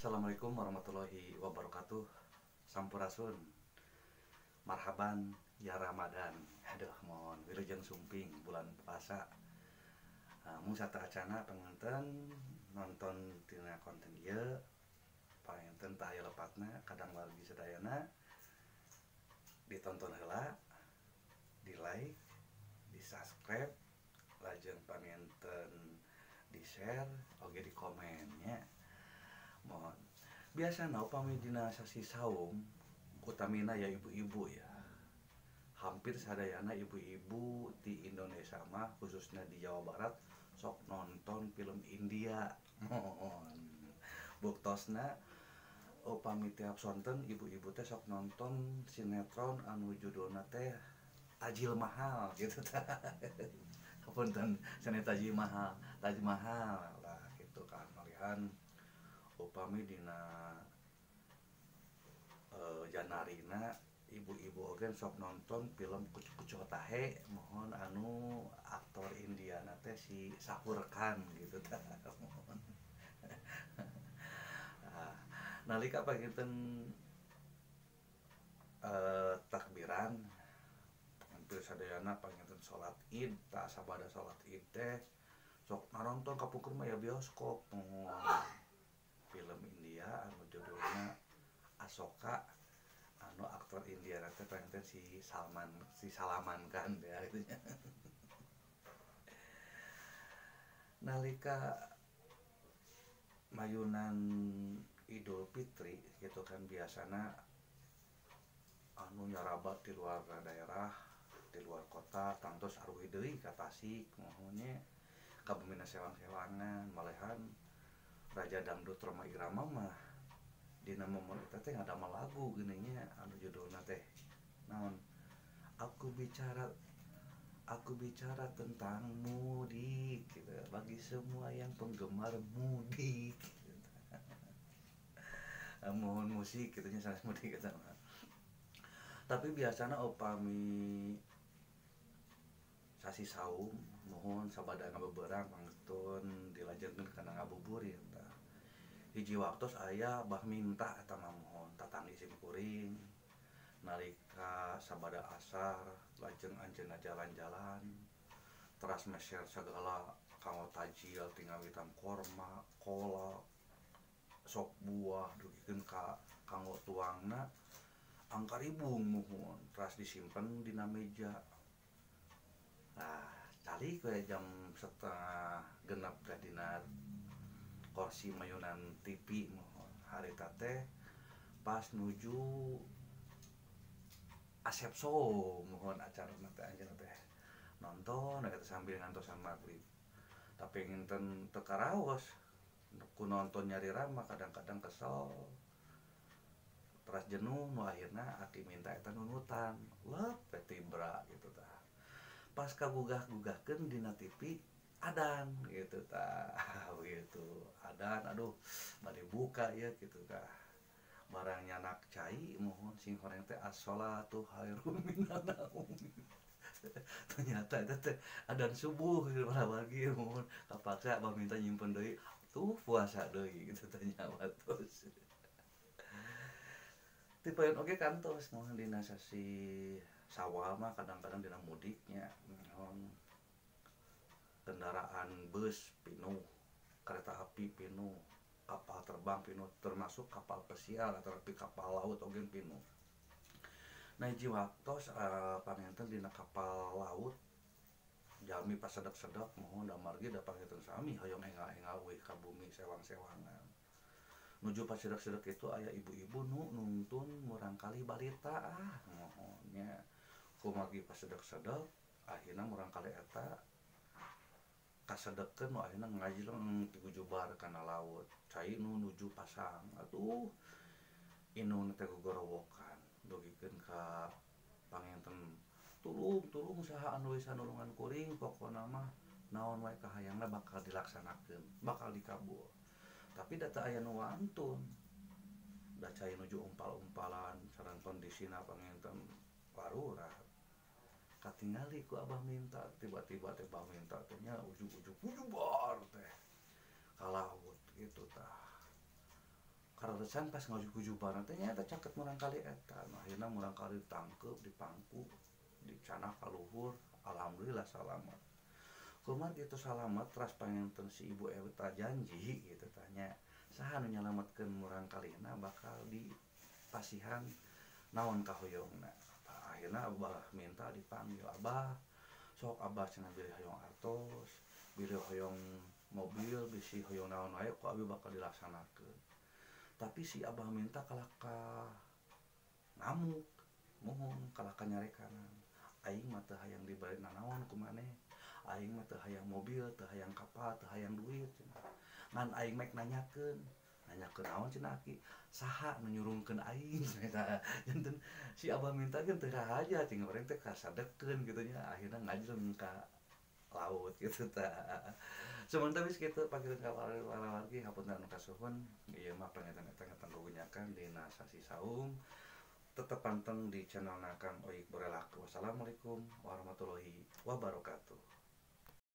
Assalamualaikum warahmatullahi wabarakatuh. Sampurasun. Marhaban ya Ramadan. Aduh, mohon wilujeng sumping bulan puasa. Mung sateuacana panginten nonton tina konten ieu panginten tah aya lepatna kadang wargi sadayana ditonton heula, di like, di subscribe, lajeng panginten di share, oge di komen nya. Mohon biasana upami dina sasi saum utamina ya ibu-ibu ya, hampir sadayana ibu-ibu di Indonesia mah khususnya di Jawa Barat sok nonton film India. Mohon buktosna upami tiap sonten ibu-ibu teh sok nonton sinetron anu judulna teh Tajil Mahal gitu tah. Punten sene Tajil Mahal, Taj Mahal lah gitu kan. Malihan upami dina Janarina ibu-ibu oge sok nonton film Kuch Kuch Hota Hai, mohon anu aktor Indiana teh si Shah Rukh Khan gitu tah. Mohon nalika panginten takbiran hampir sadayana panginten salat Id tah, sabada salat Id teh sok naronton kapungkur mah ya bioskop, mohon film India anu judulna Asoka anu aktor India teh panginten si Salman, si Salaman kan ya gitu nya. Nalika mayunan Idul Fitri gitu kan biasana anu nyarabat di luar daerah, di luar kota tangtos aruhi deui ka Tasik, mohonnya ka bumina sewang-sewangan. Malehan Raja Dangdut Rhoma Irama mah dina momen eta teh ngadamel lagu geuning nya anu judulna teh naon, aku bicara tentang mudik gitu, bagi semua yang penggemar mudik gitu. Mohon musik gitu nya sanes mudik eta mah. Tapi biasana upami sasi saum mohon sabada ngabeberang pangestun dilajengkeun kana ngabuburit tah. Hiji waktos aya bah minta eta mah mohon tatanggi sim kuring nalika sabada asar lajeng anjeunna jalan-jalan teras meser sagala kanggo tajil tingawitan korma, kolak, sop buah dugikeun ka kanggo tuangna angkaribung muhun teras disimpen dina meja. Nah, calik we jam 5:30 teh dina kursi mayunan TV muhun. Harita teh pas nuju Asep Show muhun acarana teh anjeunna teh nonton eta sambil ngantosan maghrib. Tapi nginten teu karaos ku nonton nyari rama kadang-kadang kesel teras jenuh nu akhirna aki minta eta nunutan lep we tibra gitu tah. Pas kagugah-gugahkeun dina TV adan gitu tah. Begitu adan aduh bade buka ya gitu tah. Barang nyanak cai mohon sing horeng teh as-sholatu khairum minan naum. Ternyata eta teh adan subuh gitu lagi mohon kapaksa bah minta nyimpen deui tuh puasa deui gitu teh nyawa terus. Tipeun oge kantos mohon dina sasi Sawal mah kadang-kadang dina mudiknya mohon kendaraan bus pinuh, kereta api pinuh, kapal terbang pinuh, termasuk kapal pesiar atau kapal laut oge pinuh. Nah hiji waktos panginten dina kapal laut jalmi pas sedek-sedek mohon damargi da panginten sami hoyong engal-engal euy ka bumi sewang-sewangan. Nuju pas sedek-sedek itu aya ibu-ibu nu nuntun murangkali balita ah mohonnya kumargi pas sedek-sedek akhirna murangkali eta kasedekeun nu akhirna ngajleng tigujubar kana laut cai nu nuju pasang atuh inung teh gogorowokan dugikeun ka panginten tulung-tulung saha anu bisa nulungan kuring pokona mah naon wae kahayangna bakal dilaksanakeun bakal dikabul. Tapi data aya nu wantun da cai nuju umpal-umpalan sareng kondisina panginten warurat katingali ku abah minta tiba-tiba teh abah minta teh nya ujug-ujug bujubar teh ka laut gitu tah. Kaleresan pas ngajujuban teh nya eta caket murangkalih eta. Nah, akhirna murangkalih ditangkep, dipangku, dicanak ka luhur, alhamdulillah salamet. Kumaha gitu salamet teras panginten si ibu eta janji gitu tanya saha nu nyalametkeun murangkalihna bakal dipasihan naon kahoyongna. Akhirna abah minta dipanggil, abah sok abah cenah bilih hoyong artos, bilih hoyong mobil, bisi hoyong naon wae ku abi bakal dilaksanakeun. Tapi si abah minta kalah ka ngamuk, muhun kalah ka nyarekanan. Aing mah teu hayang dibere nanaon ku maneh. Aing mah teu hayang mobil, teu hayang kapal, teu hayang duit cenah. Ngan aing mah nanyakeun, nanyakeun naon cenah aki, saha nu nyurungkeun aing cenah. Janten si abah minta ge teu rahaja cing urang teh kasadekeun kitu nya, akhirna ngajleng ka laut gitu tah. Sementara wis kitu panggilan ka wargi hapunten anu kasuhun, ieu mah panginten eta ngegunyakan dina sasi saum. Tetep panteng di channel Kang Oik Borelaku. Wassalamualaikum warahmatullahi wabarakatuh.